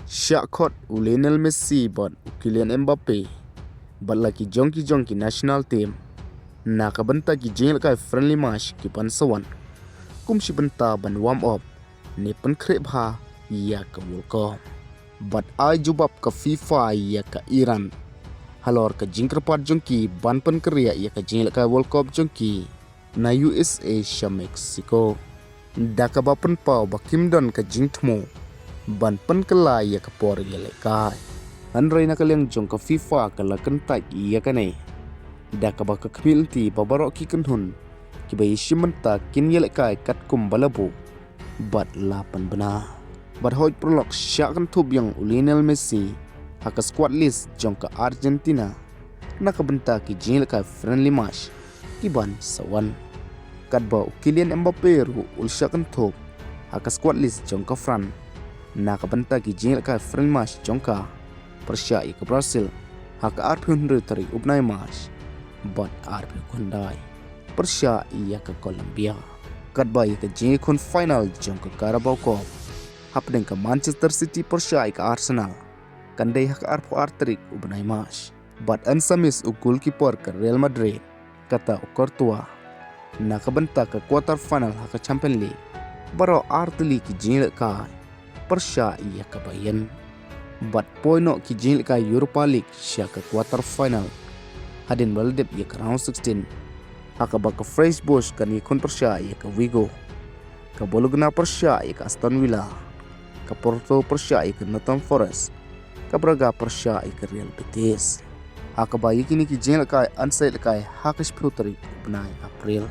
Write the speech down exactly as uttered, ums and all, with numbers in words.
Shah khot u Lionel Messi bad u Kylian Mbappe bad la ki jong ki jong ki national team na ka bynta ki jingïalehkai friendly match ki ban sa wan, kum shi bynta ban warm up ne pynkhreh bha ïa ka World Cup. Bad ai jubab ka FIFA ïa ka Iran halor ka jingkyrpad jong ki ban pynkhreh ïa ka jingïalehkai World Cup jong ki na U S A sha Mexico, da kaba pynpaw ba kim don ka jingthmu ban pynkylla ïa ka por ïalehkai. Hynrei na ka liang jong ka FIFA ka la kyntait ïa kane, da kaba ka khmih lynti ba baroh ki kynhun kiba ïashim bynta kin ïalehkai katkum ba la buh bad la pynbna. Bad hoi paralok, shah kynthup ïa u Lionel Messi ha ka squad list jong ka Argentina na ka bynta ki jingïalehkai friendly match ki ban sa wan. Katba u Kylian Mbappe ruh u la shah kynthup ha ka squad list jong ka France na ka bynta ki jingïalehkai friendly match jong ka pyrshah ïa ka Brazil ha ka arphew hynriew tarik u bnai March, bad arphew khyndai pyrshah ïa ka Colombia. Katba ïa ka jingïakhun final jong ka Carabao Cup hapdeng ka Manchester City pyrshah ïa ka Arsenal kan dei ha ka arphew ar tarik u bnai March. Bad yn sa miss u goalkeeper ka Real Madrid, kata u Courtois, na ka bynta ka quarter final ha ka Champions League. Baroh ar tylli ki jingïalehkai pyrshah ïa ka Bayern. Bad poi noh ki jingïalehkai Europa League sha ka quarter final hadien ba la dep ïa ka round sixteen, ha kaba ka Freiburg kan ïakhun pyrshah ïa ka Vigo, ka Bologna pyrshah ïa ka Aston Villa, ka Porto pyrshah ïa ka Nottingham Forest, ka Braga pyrshah ïa ka Real Betis. Ha kaba ïa kine ki jingïalehkai yn sa ïalehkai ha ka shiphew tarik u bnai April.